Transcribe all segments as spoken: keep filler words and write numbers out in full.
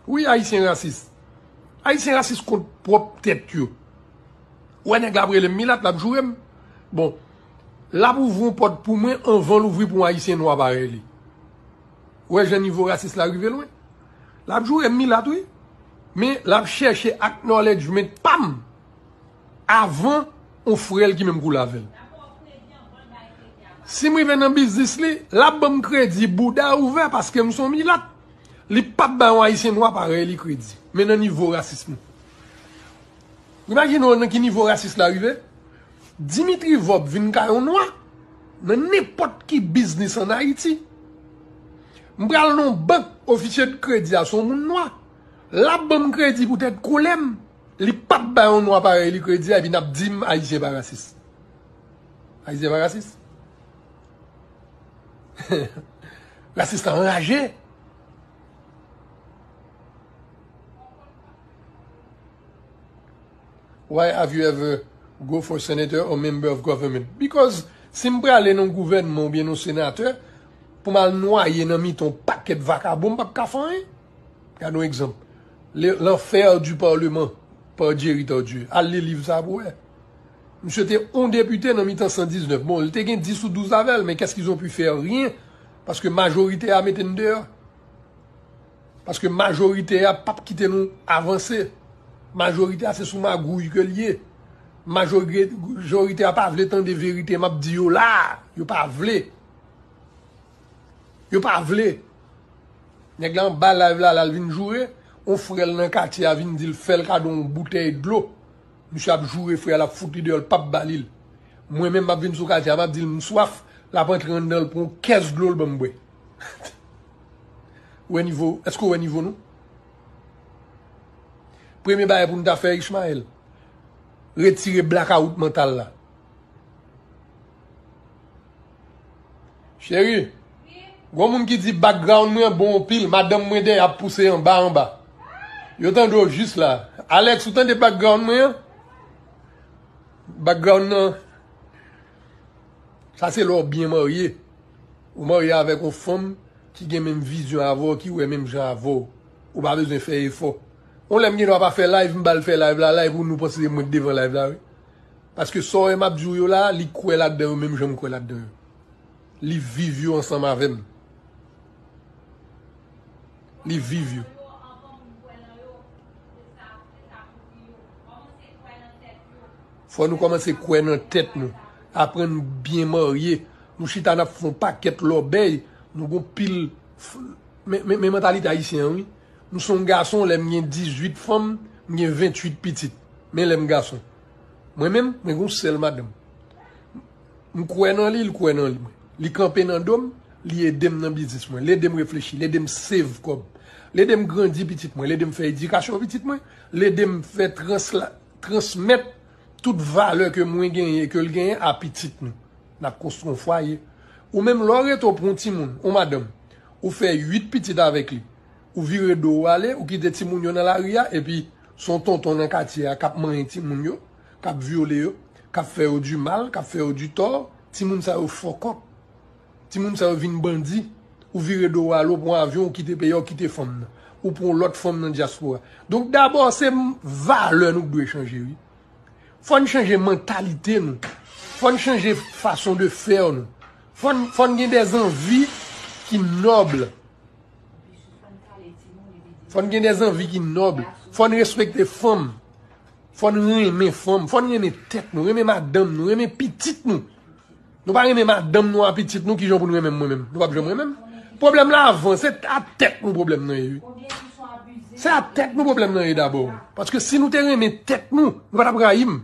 Wi, Ayisyen rasis. Ayisyen rasis kont pwòp tèt yo. Ou wè nèg la ap rele m milat, l ap joure m. Bon, l ap ouvri yon pòt pou mwen anvan l ouvri pou yon Ayisyen nwa parèy li. Ou wè jan nivo rasis la rive lwen? L ap joure m milat, wi. Men l ap chèche acknowledgement pa m avan yon frè l ki menm koulè avè l. Si m rive nan biznis li, l ap ban m kredi bouda ouvè paske m se yon milat. Li p ap bay yon Ayisyen nwa parèy li kredi. Men nan nivo rasis nou. Imajine w nan ki nivo rasis la rive. Dimitri Vorbe vin kay yon nwa nan nenpòt ki biznis ann Ayiti. M pral nan yon bank, ofisye de kredi a se yon moun nwa. L ap ban m kredi poutèt koulè m. Li p ap bay yon nwa parèy li kredi a, epi n ap di m Ayisyen pa rasis. Ayisyen pa rasis. Rasis la anraje. Why have you ever go for senator or member of government? Because si m prale nan gouvènman oubyen nan senatè, pou m al nwaye nan mitan yon pakèt vakabon, m p ap ka fè anyen. Gade yon egzanp. Le- L'enfer du Parlement pa Jerry Tardieu. Al li liv sa pou wè. Misye te yon depite nan mitan san diznèf. Bon, li te gen dis ou douz avè l, men qu'est-ce qu'ils ont pu faire? Rien. Paske majorite a mete n deyò. Paske majorite a p ap kite nou avanse. Majorite a se sou magouy ke l ye. Majori- Majorite a pa vle tande verite m ap di yo la. Yo pa vle. Yo pa vle. Nèg la anba live la, l al vin joure. On frè l nan katye a vin di l fè l kado yon boutèy dlo. Misye ap joure frè a, l ap fout li deyò, l p ap ba li l. Mwen menm, m ap vin sou katye a, m ap di l m swaf, l ap antre anndan, l pran yon kès dlo, l ban m bwè. Ou wè nivo, èske w wè nivo nou? Premye bagay pou n ta fè, Ishmael, retire blakawout mantal la. Cheri, gon moun ki di background mwen bon anpil, madanm mwen dèyè ap pouse anba anba. Yo tande w jis la. Alex, ou tande background mwen an? Background nan, sa se lè w byen marye. Ou marye avèk yon fanm ki gen menm vizyon avè w, ki wè menm jan avè w. Ou pa bezwen fè efò. Yon lè m gen dwa pa fè live, m ba l fè live la, live ou nou panse se mwen k devan live la, wi. Paske sa w wè m ap di w yo la, li kwè ladan yo menm jan m kwè ladan yo. Li viv yo ansanm avè m. Li viv yo. Fò nou kòmanse kwè nan tèt nou. Aprann byen marye. Nou chita n ap fè yon pakèt lòbèy. Nou gon pil f- men, men, men mantalite ayisyen an, wi. M se yon gason, lè m gen dizuit fanm, m gen venntuit pitit. Men lè m gason. Mwen menm, mwen gen yon sèl madanm. M kwè nan li, li kwè nan li. Li kanpe nan do m, li ede m nan biznis mwen, li ede m reflechi, li ede m save kòb, li ede m grandi pitit mwen, li ede m fè edikasyon pitit mwen, li ede m fè transla- transmèt tout valè ke mwen genyen e ke l genyen a pitit nou. N ap konstwi yon fwaye. Ou menm, lè w rete w pran yon timoun, yon madanm, ou fè uit pitit avèk li, ou vire do w ale, ou kite timoun yo nan lari a, epi se yon tonton nan katye a k ap manyen timoun yo, k ap vyole yo, k ap fè yo di mal, k ap fè yo di tò, timoun sa yo fòkòp. Timoun sa yo vin bandi. Ou vire do w ale, ou pran avyon, ou kite peyi a, ou kite fanm nan. Ou pran yon lòt fanm nan dyaspora. Donk, dabò, se m- valè nou k dwe chanje, wi. Fò n chanje mantalite nou. Fò n chanje fason de fè nou. Fò n, fò n gen dè zanvi ki nòb. Fò n gen dè zanvi ki nòb. Fò n respekte fanm. Fò n renmen fanm. Fò n renmen tèt nou, renmen madanm nou, renmen pitit nou. Nou pa renmen madanm nou a pitit nou, kijan pou nou renmen m mwen menm? Nou p ap janm renmen m. Pwoblèm la avan, se a tèt nou pwoblèm nan ye, wi. Se a tèt nou pwoblèm nan ye dabò. Paske si nou te renmen tèt nou, nou pa t ap rayi m.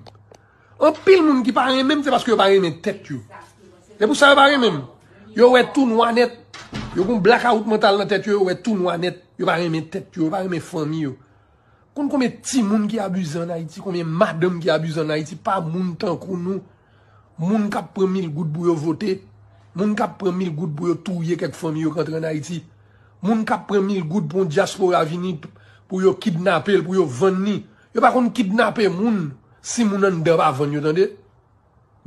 Anpil moun ki pa renmen m, se paske yo pa renmen tèt yo. Se pou sa yo pa renmen m. Yo wè tou nwa nèt. Yo gon blakawout mantal nan tèt yo, yo wè tou nwa nèt. Yo pa renmen tèt yo, yo pa renmen fanmi yo. Konn konbyen timoun ki abize ann Ayiti, konbyen madanm ki abize ann Ayiti pa moun tankou nou. Moun k ap pran mil goud pou yo vote, moun k ap pran mil goud pou yo touye kèk fanmi yo k antre ann Ayiti, moun k ap pran mil goud pou yon dyaspora vini p- pou yo kidnape l, pou yo vann li. Yo pa konn kidnape moun si moun anndan pa vann yo, tande.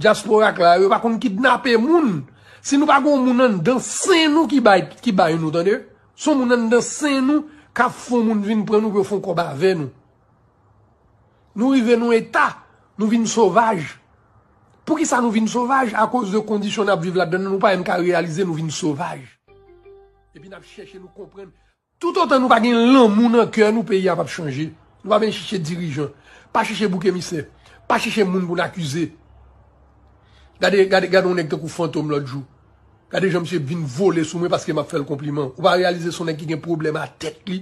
Dyaspora k la yo, yo pa konn kidnape moun. Si nou pa gen yon moun anndan sen nou ki bay, ki bay nou, tande. Se yon moun anndan sen nou k ap fè yon moun vin pran nou pou yo fè yon kòb avè nou. Nou rive nan eta, nou vin sovaj. Poukisa nou vin sovaj? Akoz de kondisyon n ap viv ladan, nou pa menm ka reyalize nou vin sovaj. Epi n ap chèche nou konprann. Toutotan nou pa gen lanmou nan kè nou, peyi a p ap chanje. Nou pa vin chèche dirijan. Pa chèche bouk emisè. Pa chèche moun pou n akize. Gade, gade, gade yon nèg tankou Fantom lòt jou. Gade jan misye vin vole sou mwen paske m ap fè l konpliman. Ou pa reyalize se yon nèg ki gen pwoblèm a tèt li.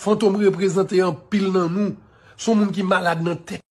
Fantom reprezante anpil nan nou. Se yon moun ki malad nan tèt.